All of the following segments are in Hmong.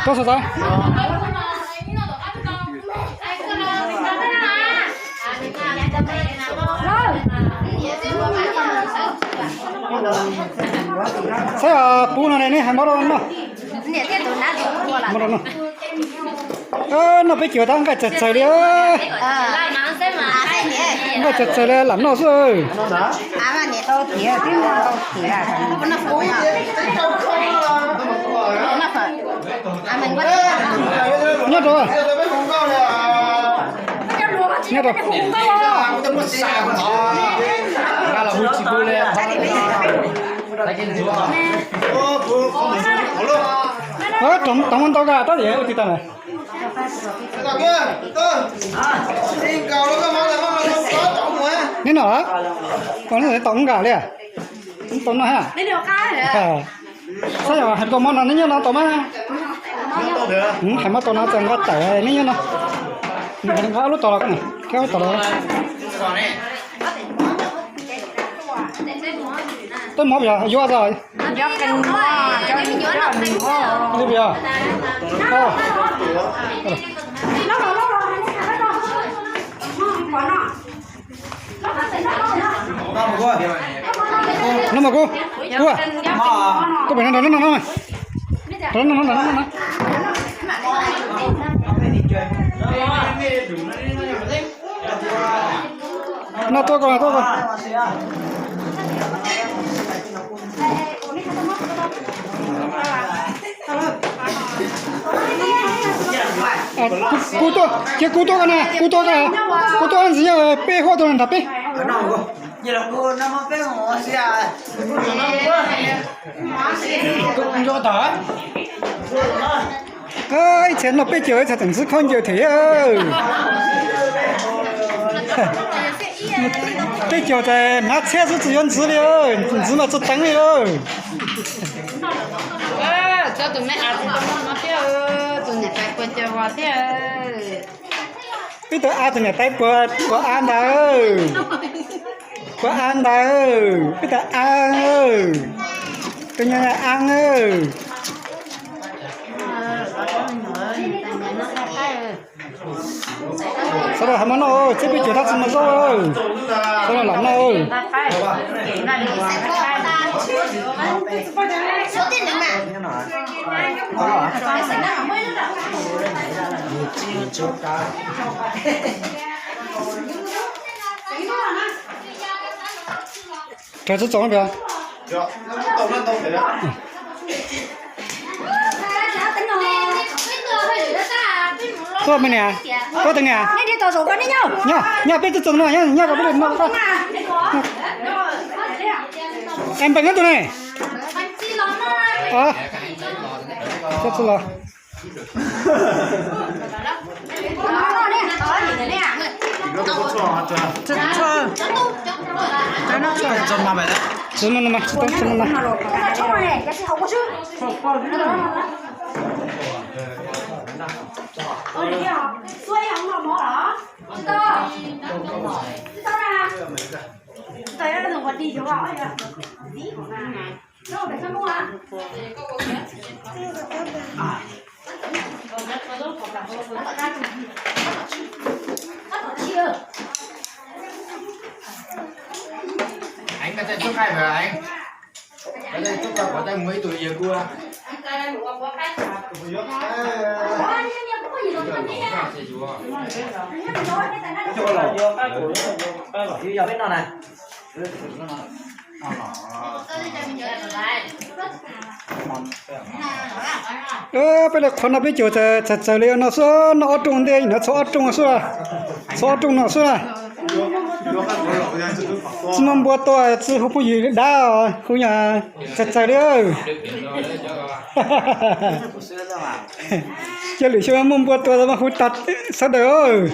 Koj xav tau. Saib pub no ne, nej hais mov rau noj. Noj peb caug tau nqaij txawv txawv li. Nqaij txawv txawv li lam noj xwb. Nyob rau, nyob rau. Tau muab ntau koj tab tis ua tsis tau na. Neb noj, ua neb tau nqa li. Tau noj ha. Saib yog hais tau mov no neb nyob no tau mas. Hais mov tau no txawm nqa tawm neb nyob no. Nqa ob lub tau los, nqa ob lub tau los. Tej mov yog yuav tau. No mas kuv, kuv, koj pem no nrog no no no. Nrog no no nrog no no. No tuaj ko, tuaj ko. Kuv tuaj, cia kuv tuaj ko na, kuv tuaj ko, kuv tuaj ntxiv yog peb huab tuaj nrog peb. Ib txhia noj peb caug, ib txhia tseem ntxiv khaub ncaws thiab. Peb caug tas hnav txhiab xwb tsis yuav ntxiv li, ntxiv mas tsis teev li. Tus me av tsis tau muaj no thiab, tus niam tais puas cawg vos thiab. Wb tau av tus niam tais puas, puas av ntawd, puas av ntawd, wb tau av, tus niam av. Sawv daws hais mov noj, txhiab peb caug tab tsis muaj zaub, sawv daws lam noj. Raws txog txog no. Tuaj me niam, tuaj tus niam. Nyob, nyob peb txog txog no, nyob, nyob rau peb no. Es npeem nyob tus ne. Txog txog los. Peb li qhov no peb caug txawv txawv li no xwb, noj ob rooj ntej no, txhob ob rooj xwb, txhob ob rooj no xwb. Tsis muaj npua tua, tsis hu phooj ywg dab, hu yog txawv txawv li. Cov lwm xyoo muaj npua tua mas hu tag sawv daws.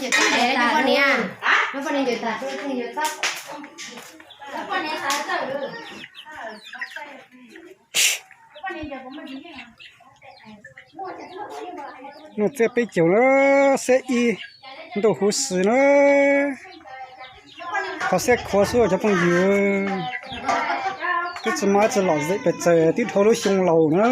Poj niam, poj niam, noj txiab peb caug na, xiab ib ntuj huv si na. Qhov xiab khuav xwb cov phooj ywg, twb tsis muaj tsis lom zem pes tsawg twb dhau lub xyoo laus na.